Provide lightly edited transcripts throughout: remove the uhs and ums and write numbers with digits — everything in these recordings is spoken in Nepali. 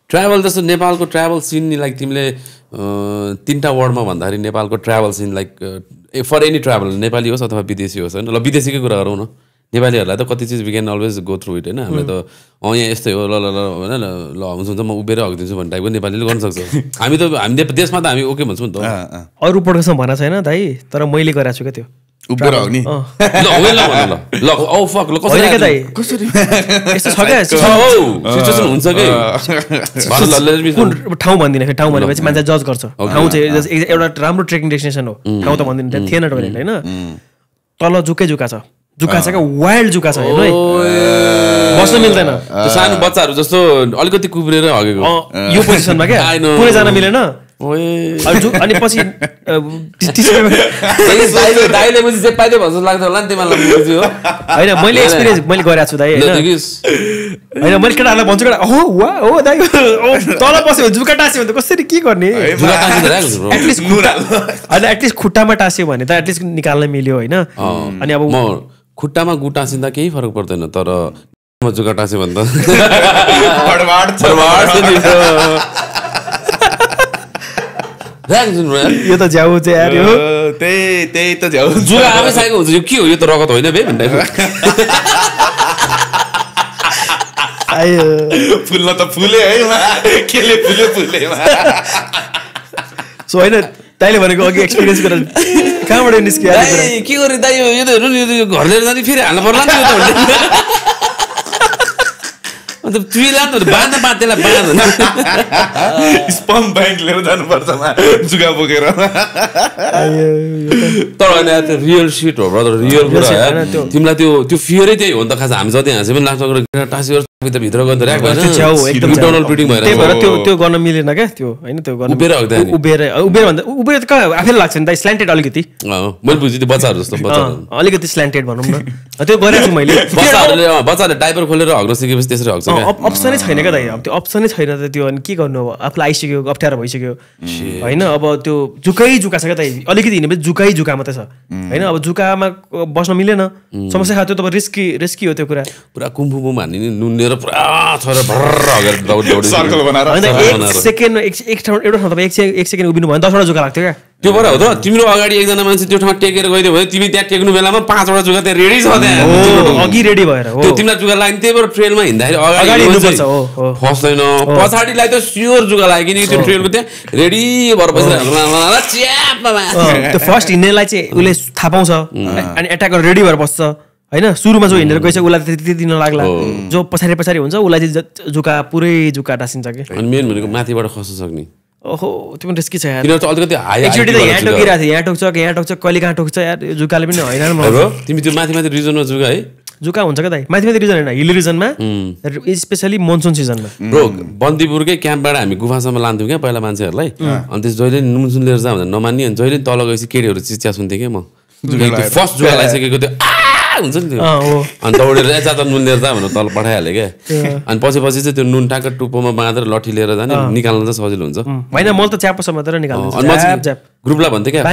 ट्राभल जस्तो नेपालको ट्राभल सिन नि लाइक तिमीले 3टा वर्डमा भन्दाखेरि नेपालको travel scene like for any travel Nepali होस् अथवा विदेशी होस् होइन ल विदेशीकै कुरा गरौँ न नेपालीहरूलाई त कति चिज we can always go through it होइन हामीले त यहाँ यस्तै हो ल ल ल होइन ल हुन्छ म उभिएर हगिदिन्छु भन्ने टाइपको नेपालीले गर्न सक्छ हामी देशमा त हामी ओके भन्छौँ नि त अरू पड्कासँग भना छैन दाइ तर मैले गरेको छु क्या त्यो उभिएर हग्ने ठाउँ भन्दिनँ फेरि ठाउँ भनेपछि मान्छे जज गर्छ ठाउँ चाहिँ एउटा राम्रो ट्रेकिङ डेस्टिनेसन हो ठाउँ त भन्दिनँ त्यहाँ थिएन टोइलेट होइन तल जुकै जुका छ जुका छ क्या वाइल्ड जुका छ हेर्नु है बस्न मिल्दैन सानो बच्चाहरू जस्तो अलिकति कुब्रेर हगेको यो पोजिसनमा क्या पुरै जान मिलेन अनि पछि दाइले पछि जे पाइदियो भन्छु लाग्छ होला नि तिमीलाई होइन मैले एक्सपिरियन्स मैले गरेको छु दाइ होइन मैले केटाहरूलाई भन्छु केटा हो वा हो दाइ तल बस्यो भने जुका टाँस्यो भने त कसरी के गर्ने एटलिस्ट खुट्टामा टाँस्यो भने त एटलिस्ट निकाल्न मिल्यो होइन अनि अब खुट्टामा गु टाँसिँदा केही फरक पर्दैन तर जुका टाँस्यो भने त यो त झ्याउ चाहिँ यार यो त्यही त झ्याउ जुगा आफै साइको हुन्छ यो के हो यो त रगत होइन बे भन्दै फुल्न त फुले है केले फुले सो होइन दाइले भनेको अघि एक्सपिरियन्स गरेर कहाँबाट निस्क्यो के गर्ने दाइ यो त हेर्नु नि यो घर लिएर जाँदा फेरि हाल्नु पर्ला नि यो त अन्त तुइला त बाँध त्यसलाई बाँध स्पम ब्याङ्क लिएर जानुपर्छ जुगा बोकेर तर होइन रियल सिट हो ब्रदर रियल कुरा तिमीलाई त्यो फियरै त्यही हो नि त खास हामी जति हाँसे पनि लाग्छ टाँसी भित्र गर्दा त्यो गर्न मिलेन क्या त्यो होइन त्यो उभिएर उभिएर त आफैले लाग्छ नि त स्ल्यान्टेड अलिकति मैले बुझेँ त्यो बच्चाहरू जस्तो अलिकति स्ल्यान्टेड भनौँ न त्यो गरेको छु मैले बच्चाहरूले डाइपर खोलेर हग्न सिकेपछि त्यसरी हग्छ अप्सनै छैन क्या दाइ अब त्यो अप्सनै छैन त त्यो अनि के गर्नु अब आफूलाई आइसक्यो अप्ठ्यारो भइसक्यो होइन अब त्यो जुकै जुका छ क्या दाइ अलिकति हिँडेपछि जुकै जुका मात्रै छ होइन अब जुकामा बस्न मिलेन समस्या खायो त्यो त रिस्की हो त्यो कुरा पुरा कुम्फुम हान्ने नुनेर पुरा छोएर सर्कल बनाएर एक सेकेन्ड एउटा ठाउँ तपाईँ एक सेकेन्ड उभिनु भयो 10वटा जुका लाग्थ्यो क्या त्यो भएर हो त तिम्रो अगाडि एकजना मान्छे त्यो ठाउँमा टेकेर गइदियो भने तिमी त्यहाँ टेक्नु बेलामा 5वटा जुगा त्यहाँ रेडी छ त्यहाँ अघि रेडी भएर त्यो तिमीलाई जुगा लाग्ने त्यही भएर ट्रेलमा हिँड्दाखेरि अगाडि फस्दैन पछाडिलाई त स्योर जुगा लाग्यो नि त्यो ट्रेलको त्यहाँ रेडी भएर त्यो फर्स्ट हिँड्नेलाई चाहिँ उसले थाहा पाउँछ अनि एट्याक गरेर रेडी भएर बस्छ होइन सुरुमा जो हिँडेर गइसक्यो उसलाई त्यति दिन लाग्ला जो पछाडि हुन्छ उसलाई चाहिँ जुका पुरै जुका टाँसिन्छ कि अनि मेन भनेको माथिबाट खस्न सक्ने ओहो त्यो पनि रिस्की छ यार किन त अलिकति हाई एकचोटि त यहाँ टोकिरहेको थियो यहाँ टोक्छ कहिले कहाँ टोक्छ यार जुकाले पनि हैरान बनाउँछ तिमी त्यो माथि रिजनमा जुका है जुका हुन्छ क्या दाइ माथि रिजन होइन हिल रिजनमा स्पेसली मनसुन सिजनमा ब्रो बन्दीपुरकै क्याम्पबाट हामी गुफासम्म लान्थ्यौँ क्या पहिला मान्छेहरूलाई अनि त्यस जहिले मनसुन लिएर जा भनेर नमान्ने अनि जहिले तल गएपछि केटीहरू चिच्या सुन्थेँ क्या म फर्स्ट जुका लगाइसकेको त्यो हुन्छ नि त्यो अनि दौडेर जाँदा नुन लिएर जा भनेर तल पठाइहाल्यो क्या अनि पछि चाहिँ त्यो नुन टाक्क टुप्पोमा बाँधेर लट्ठी लिएर जाने निकाल्न चाहिँ सजिलो हुन्छ होइन मैले त च्याप्पोसम्म मात्र निकाल्नु ग्रुपलाई भन्थेँ क्या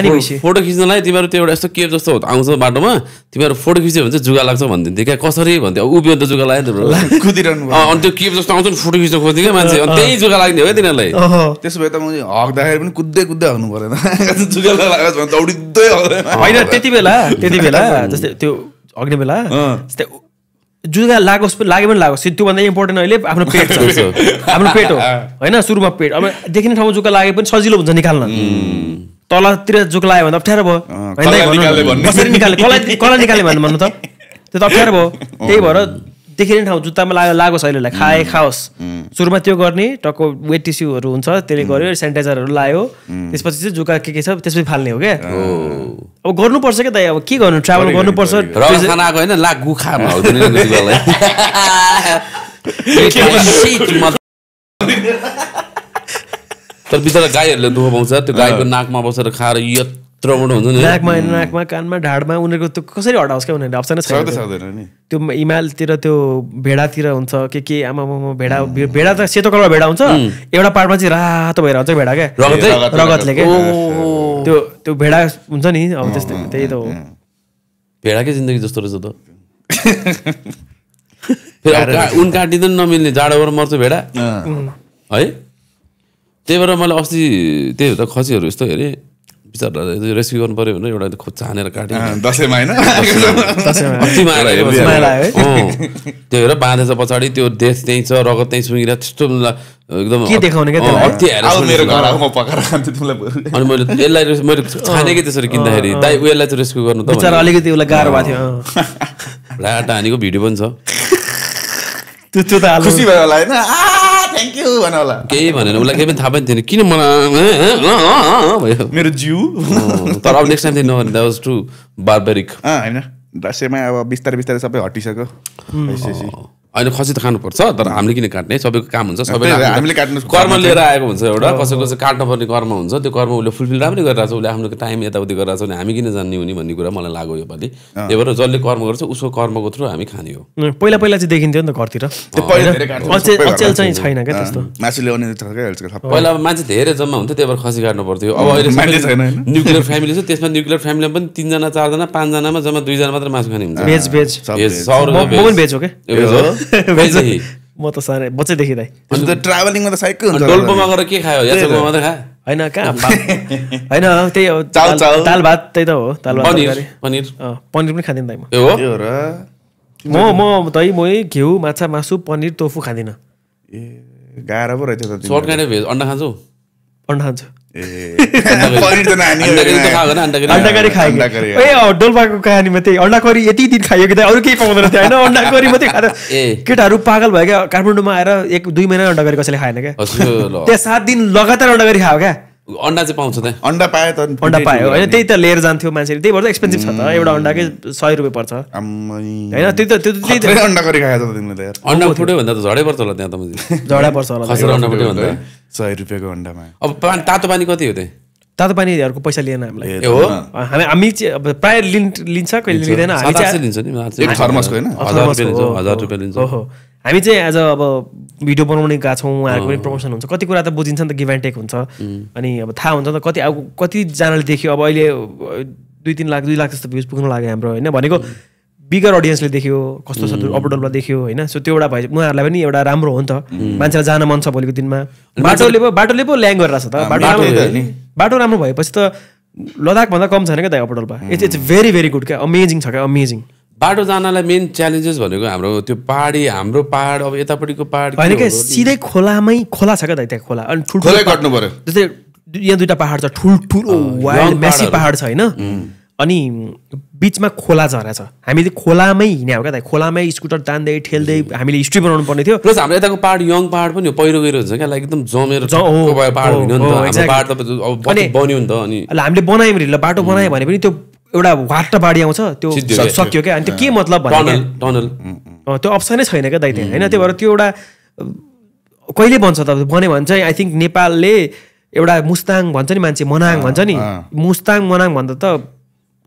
फोटो खिच्नलाई तिमीहरू त्यो एउटा यस्तो केप जस्तो आउँछ बाटोमा तिमीहरू फोटो खिच्यो भने चाहिँ जुगा लाग्छ भनिदिन्थ्यो क्या कसरी भन्थ्यो उभियो त जुगा लाग्यो अनि त्यो केप जस्तो आउँछ नि फोटो खिच्न खोज्थ्यो क्या मान्छे अनि त्यही जुगा लाग्ने हो क्या तिनीहरूलाई त्यसो भए त म हग्दाखेरि पनि कुद्दै हग्नु परेन जुगा लाग्यो भने दौडिँदै होइन त्यति बेला जस्तै त्यो अग्ने बेला जुगा लागोस् लाग्यो पनि लागोस् त्योभन्दा इम्पोर्टेन्ट अहिले आफ्नो पेट छ आफ्नो पेट हो होइन सुरुमा पेट अब देखिने ठाउँमा जुका लागे पनि सजिलो हुन्छ निकाल्न तलतिर जुका लाग्यो भने अप्ठ्यारो भयो कसरी निकाल्ने कसलाई निकाल्ने भन्नु त त्यो त अप्ठ्यारो भयो त्यही भएर देखिने ठाउँ जुत्तामा लागोस् अहिले खाओस् सुरुमा त्यो गर्ने टक्क वेट टिस्युहरू हुन्छ त्यसले गर्यो सेनिटाइजरहरू लायो त्यसपछि चाहिँ जुका के छ त्यसपछि फाल्ने हो क्या अब गर्नुपर्छ क्या त अब के गर्नु ट्राभल गर्नुपर्छ तर बिचरा गाईहरूले दुःख पाउँछ त्यो गाईको नाकमा बसेर खाएर नाकमा कानमा ढाडमा उनीहरूको त्यो कसरी हटाओस् क्या उनीहरूले अप्सनै छैन त्यो हिमालतिर त्यो भेडातिर हुन्छ के आमा भेडा त सेतो कलर भेडा हुन्छ एउटा पार्टमा चाहिँ रातो भएर हुन्छ भेडा क्या रगतले क्या त्यो भेडा हुन्छ नि अब त्यस्तै त्यही त हो भेडाकै जिन्दगी जस्तो रहेछ त उन काटिँदैन नमिल्ने जाडोबाट मर्छ भेडा है त्यही भएर मैले अस्ति त्यही त खसीहरू यस्तो हेरेँ बिचरा रेस्क्यु गर्नु पऱ्यो भने एउटा खोज छानेर काट्यो दसैँमा होइन त्यो हेर बाँधेछ पछाडि त्यो देश त्यहीँ छ रगत त्यहीँ सुँगिरहेको त्यस्तो एकदम के देखाउने क्या मेरो घर आऊ म पकाएर खान्छु तिमीलाई अनि मैले यसलाई मैले छाने कि त्यसरी किन्दाखेरि दाइ उयोलाई चाहिँ रेस्क्यु गर्नु त बिचरा अलिकति उसलाई गाह्रो भएको थियो राटा हानेको भिडियो पनि छ त्यो त खुसी भयो होला होइन थ्याङ्क यू भन्नु होला केही भनेन उसलाई केही पनि थाहा पनि थिएन किन मलाई भयो मेरो जिउ तर अब नेक्स्ट टाइम चाहिँ नभने द्याट वाज टु बार्बेरिक होइन दसैँमा अब बिस्तारै बिस्तारै सबै हटिसक्यो होइन खसी त खानुपर्छ तर हामीले किन काट्ने सबैको काम हुन्छ सबैले हामीले काट्नु कर्म लिएर आएको हुन्छ एउटा कसै कसै काट्नुपर्ने कर्म हुन्छ त्यो कर्म उसले फुलफिल राम्रै गरिरहेको छ उसले आफ्नो टाइम यताउति गरिरहेको छ भने हामी किन जान्ने हुने भन्ने कुरा मलाई लाग्यो योपालि त्यही भएर जसले कर्म गर्छ उसको कर्मको थ्रु हामी खाने हो पहिला पहिला चाहिँ देखिन्थ्यो नि त घरतिर अचेल चाहिँ छैन क्या त्यस्तो मासु ल्याउने पहिला अब मान्छे धेरै जम्मा हुन्थ्यो त्यही भएर खसी काट्नु पर्थ्यो अब अहिले न्युक्लियर फ्यामिली छ त्यसमा न्युक्लियर फ्यामिलीमा पनि 3 जना 4 जना 5 जनामा जम्मा 2 जना मात्र मासु खाने हुन्छ भेज भेज हो क्या म त साह्रै बच्चैदेखि दाइ ट्राभलिङमा त साइकै हुन्छ डोल्पोमा गएर के खायो यासोको मात्रै खा होइन कहाँ होइन त्यही हो दाल भात त्यही त हो दाल भात पनिर पनि खाँदिनँ दाइ म दही मोही घिउ माछा मासु पनिर टोफु खाँदिनँ ए गाह्रो पो रहेछ त सर्ट काइन्ड भेज अन्डा खान्छौ अन्डा खान्छु अन्डाकरी डोल्पाको कहानीमा त्यही अन्डा करी यति दिन खाइयो कि अरू केही पाउँदैन थियो होइन अन्डा करी मात्रै खाएर केटाहरू पागल भयो क्या काठमाडौँमा आएर 1-2 महिना अन्डा करी कसैले खाएन क्या त्यहाँ 7 दिन लगातार अन्डा करी खायो क्या अन्डा चाहिँ पाउँछ त्यहाँ अन्डा पायो त अन्डा पायो होइन त्यही त लिएर जान्थ्यो मान्छेले त्यही भएर एक्सपेन्सिभ छ त एउटा अन्डाकै 100 रुपियाँ पर्छ होइन त्यही त अन्डा करी खायो त तिमीले त अन्डा फुट्यो भन्दा त झडै पर्छ होला त्यहाँ त झडा पर्छ होला खसेर अन्डा फुट्यो भन्दा 100 रुपियाँको अन्डामा अब तातो पानी कति हो त्यहाँ तातो पानीहरूको पैसा लिएन हामीलाई हामी चाहिँ अब प्रायः लिन्छ कहिले लिँदैन हामी चाहिँ लिन्छ नि एक थर्मसको होइन 1000 रुपियाँ लिन्छ ओहो हामी चाहिँ एज अब भिडियो बनाउने गएको छौँ उहाँहरूको पनि प्रमोसन हुन्छ कति कुरा त बुझिन्छ नि त गिभ एन्ड टेक हुन्छ अनि अब थाहा हुन्छ नि त कतिजनाले देख्यो अब अहिले 2-3 लाख 2 लाख जस्तो भ्युज पुग्नु लाग्यो हाम्रो होइन भनेको बिगर अडियन्सले देख्यो कस्तो छ अपडोलमा देख्यो होइन सो त्यो एउटा भए उहाँहरूलाई पनि एउटा राम्रो हो नि त मान्छेलाई जान मन छ भोलिको दिनमा बाटोले पो ल्याङ गरिरहेको छ त बाटो राम्रो भएपछि त लद्दाखभन्दा कम छैन क्या त अपडोलमा इट्स भेरी भेरी गुड क्या अमेजिङ छ क्या अमेजिङ बाटो जानलाई मेन च्यालेन्जेस भनेको हाम्रो त्यो हाम्रो पहाड अब यतापट्टिको पहाड होइन क्या सिधै खोलामै खोला छ क्या त त्यहाँ खोला अनि ठुल्ठुलो कट्नु पर्यो जस्तै यहाँ 2टा पहाड छ ठुल्ठुलो वाइल्ड म्यासी पहाड छ होइन अनि बिचमा खोला झरा छ हामीले खोलामै हिँड्यौँ क्या त खोलामै स्कुटर तान्दै ठेल्दै हामीले हिस्ट्री बनाउनु पर्ने थियो प्लस हाम्रो यताको पहाड यङ पहाड पनि हो पहिरो गएर हुन्छ क्या एकदम जमेर पहाड होइन नि त पहाड त बन्यो नि त अनि हामीले बनायौँ रे बाटो बनायो भने पनि त्यो एउटा वाट बाढी आउँछ त्यो सक्यो क्या अनि त्यो के मतलब भने टनल त्यो अप्सनै छैन क्या दाइ त्यहाँ होइन त्यही भएर त्यो एउटा कहिले बन्छ त बन्यो भने चाहिँ आई थिङ्क नेपालले एउटा मुस्ताङ भन्छ नि मान्छे मनाङ भन्छ नि मुस्ताङ मनाङ भन्दा त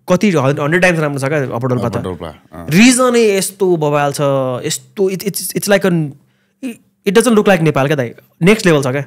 कति 100 टाइम्स राम्रो छ क्या अपडोलमा त रिजनै यस्तो बवाल छ यस्तो it's like it doesn't look like Nepal क्या दाइ नेक्स्ट लेभल छ क्या